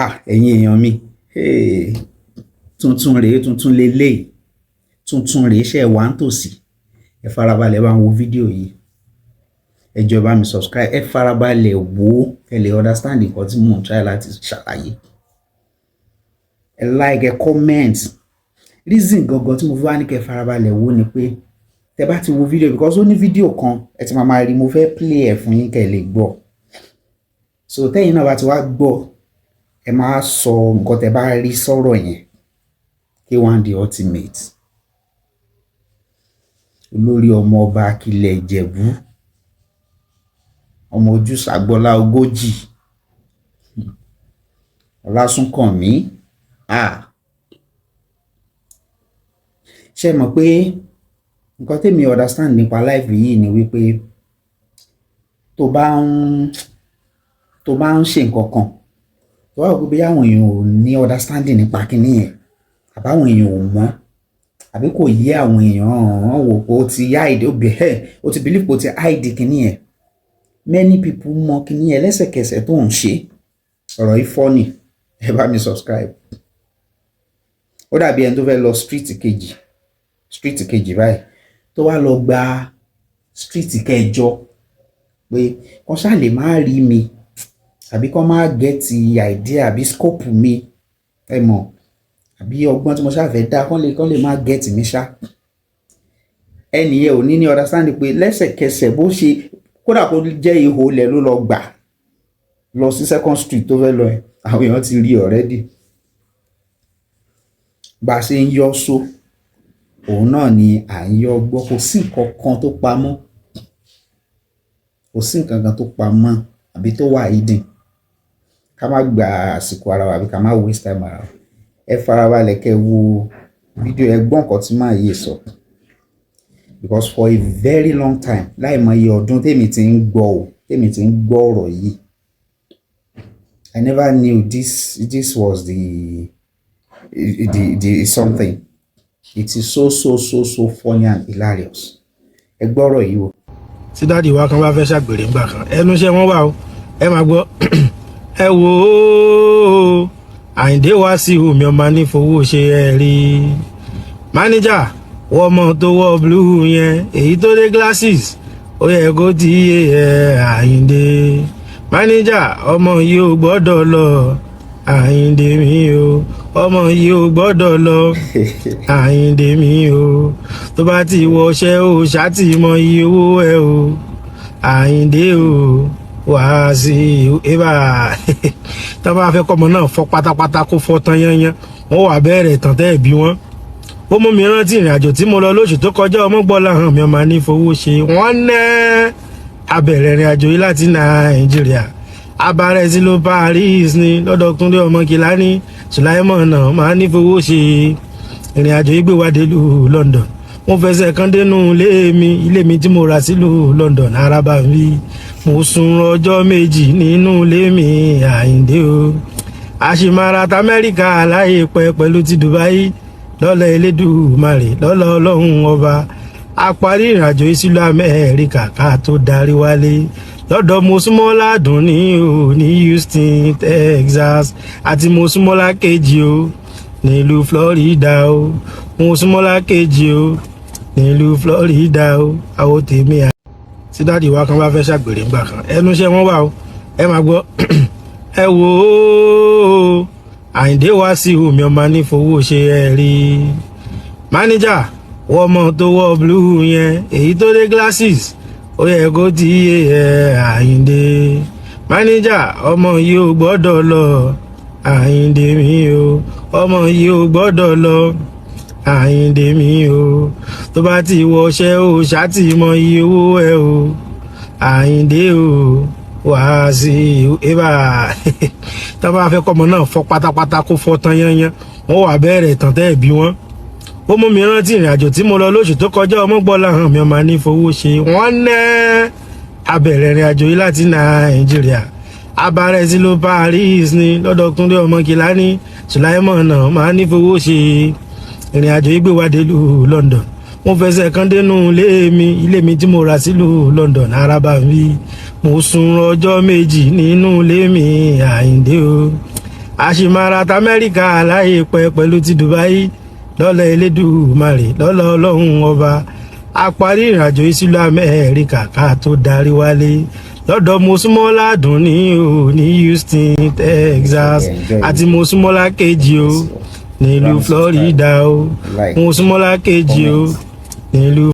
Ah, ẹ̀yin èèyàn mi, hey, tuntun rèé, tuntun leléyìí, tuntun rèé. Ṣe wà ń tòsí? Ẹ farabalẹ̀ bá ń wo fídíò yìí. Ẹ jọ̀ọ́, bá mi subscribe. Ẹ farabalẹ̀ wò ó, ẹ lè understand nǹkan tí mò ń try láti ṣàlàyé. Ẹ like, ẹ comment. Reason gangan tí mo fi wá ní kẹ́ farabalẹ̀ wò ni pé tẹ bá ti wo fídíò, because ó ní fídíò kan ẹ ti máa máa rí, mo fẹ́ play ẹ̀ fún yín kẹ́ ẹ lè gbọ́. So tẹ́yìn náà bá ti wá gbọ́, ẹ máa sọ nǹkan tẹ bá rí sọ̀rọ̀ yẹn. K1 The Ultimate, olórí ọmọ ọba Akilẹ̀ Ìjẹ̀bú, ọmọ ojúsàgbọ́lá ogójì, Ọlásùnkànmí. Ah, ṣe mọ̀ pé nǹkan tèmi understand nípa life yìí ni wípé tó bá ń ṣe nǹkan kan, tó bá wò pé bóyá àwọn èèyàn ò ní understanding nípa kíní yẹn, àbáwọn èèyàn ò mọ̀, àbí kò yé àwọn èèyàn, wọ́n wò pé ó ti hide, ó bẹ̀ ó ti believe pé ó ti hide kíní yẹn, many people mọ̀ kíní yẹn lẹ́sẹ̀kẹsẹ̀ tó ń ṣe. Ọ̀rọ̀ yìí funny. Ẹ bá mi subscribe. Ó dàbí ẹni tó fẹ́ lọ street kejì, street kejì báyìí, tó wá lọ gba street kẹjọ pé kàn ṣáà lè má rí mi, àbí kàn má get idea àbí scope mi, ẹ mọ̀, àbí ọgbọ́n tí mo ṣáà fẹ́ dá, kàn lè má get mi ṣá. Ẹnì yẹn ò ní ní understand pé lẹ́sẹ̀kẹsẹ̀ bó ṣe, kódà kó jẹ́ ihò ilẹ̀ ló lọ gbà lọ sí second street tó fẹ́ lọ ẹ̀, àwọn èèyàn ti rí already. Bá a ṣe ń yọ só, òun náà ni à ń yọ gbọ́. Kò sí nǹkan kan tó pamọ́, kò sí nǹkan kan tó pamọ́ àbí tó wà hidden. Ká má gba àsìkò ara wa àbí ká má waste time ara wa. Ẹ farabalẹ̀ kẹ́ wo fídíò, ẹ gbọ́ nǹkan tí màá yé sọ, because for a very long time, láì mọ iye ọdún tèmi ti ń gbọ́ o, tèmi ti ń gbọ́ ọ̀rọ̀ yìí, I never knew this was the something. It is so so so so funny and hilarious. Ẹ gbọ́ ọ̀rọ̀ yìí o. Tí daddy wa kan bá fẹ́ ṣàgbèrè ńgbà kan, ẹnu iṣẹ́ wọn wà o. Ẹ máa gbọ́, ẹ wò ó, Àyìndé wá sí omi ọmọ nífowó ṣe. Ẹ rí mánéjà wọ́n mọ̀ tó wọ́ blue yẹn, èyí tó dé glasses, ó yẹ kó ti yé ẹ. Àyìndé mánéjà, ọmọ yìí ò gbọ́dọ̀ lọ. Àyìndé mi o, ọmọ yìí ò gbọ́dọ̀ lọ. Àyìndé mi o, tó bá ti wọṣẹ́ o, ṣáàtì mọ iye owó ẹ o. Àyìndé o, wá sí ibà. Tó bá fẹ́ kọ́mọ náà fọ́ pátápátá, kó fọ́ tán yányán, wọ́n wà bẹ̀rẹ̀ tán tẹ́ ẹ̀ bí wọ́n. Ó mú mi rántí ìrìn àjò tí mo lọ lóṣù tó kọjá. Ọmọ gbọ́lá hàn mi, ọmọ ní fowó ṣe. Wọ́n ná abẹ̀rẹ̀ ìrìn àjò yìí láti Nàìjíríà, abarẹ̀ sí ló Paris ní lọ́dọ̀ Túndé ọmọ Kìláni Sùláìmọ̀ náà máa ní fowó ṣe. Ìrìn àjò yìí gbé wá dé ìlú London. Mo fẹsẹ̀ kan dénú ilé mi, ilé mi tí mo rà sílùú London. Araba mi, mo sùn ọjọ́ 2 nínú ilé mi. Àyìndé o, àṣìmára t'Amẹ́ríkà láìpẹ́ pẹ̀lú ti Dubai lọ́lọ́ Elédùmarè, lọ́lọ́ Ọlọ́run Ọba. A parí ìrìnàjò yìí sílùú Amẹ́ríkà ká tó darí wálé lọ́dọ̀ Mosúnmọ́lá Dùnní o ní Houston, Texas, àti Mosúnmọ́lá kejì o nílùú Florida o, Mosúnmọ́lá kejì o nílùú Florida o. Àwọn tèmi tí daddy wa kan bá fẹ́ ṣàgbèrè ńgbà kan, ẹnu iṣẹ́ wọn wà o. Ẹ máa gbọ́, ẹ wò ó, Àyìndé wá sí omi ọmọ nífowó ṣe. Ẹ rí mánéjà wọ́n mọ̀ tó wọ́ blue yẹn, èyí tó dé glasses, ó yẹ kó ti yé ẹ. Àyìndé mánéjà, ọmọ yìí ò gbọ́dọ̀ lọ. Àyìndé mi o, ọmọ yìí ò gbọ́dọ̀ lọ. Àyìndé mi o, tó bá ti wọṣẹ́ o, ṣáàtì mọ iye owó ẹ o. Àyìndé o, wá sí ibà. Tó bá fẹ́ kọ́mọ náà fọ́ pátápátá, kó fọ́ tán yányán, wọ́n wà bẹ̀rẹ̀ tán tẹ́ ẹ̀ bí wọ́n. Ó mú mi rántí ìrìn àjò tí mo lọ lóṣù tó kọjá. Ọmọ gbọ́lá hàn mi, ọmọ ní fowó ṣe. Wọ́n ná abẹ̀rẹ̀ ìrìn àjò yìí láti Nàìjíríà, abarẹ̀ sí ló Paris ní lọ́dọ̀ Túndé ọmọ Kìláni Sùláìmọ̀ náà máa ní fowó ṣe. Ìrìn àjò yìí gbé wá délùú London. Mo fẹsẹ̀ kan dénú ilé mi, ilé mi tí mo rà sílùú London. Araba mi, mo sùn ọjọ́ 2 nínú ilé mi. Àyìndé o, Àṣìmára t'Amẹ́ríkà láìpẹ́ pẹ̀lú ti Dubai lọ́lá Elédùmarè, lọ́lá Ọlọ́run Ọba. A parí ìrìnàjò yìí sílùú Amẹ́ríkà ká tó darí wálé lọ́dọ̀ Mosúnmọ́lá Dùnní o ní Houston, Texas, àti Mosúnmọ́lá kejì o nílùú Florida o, Mosúnmọ́lá kejì o nílùú.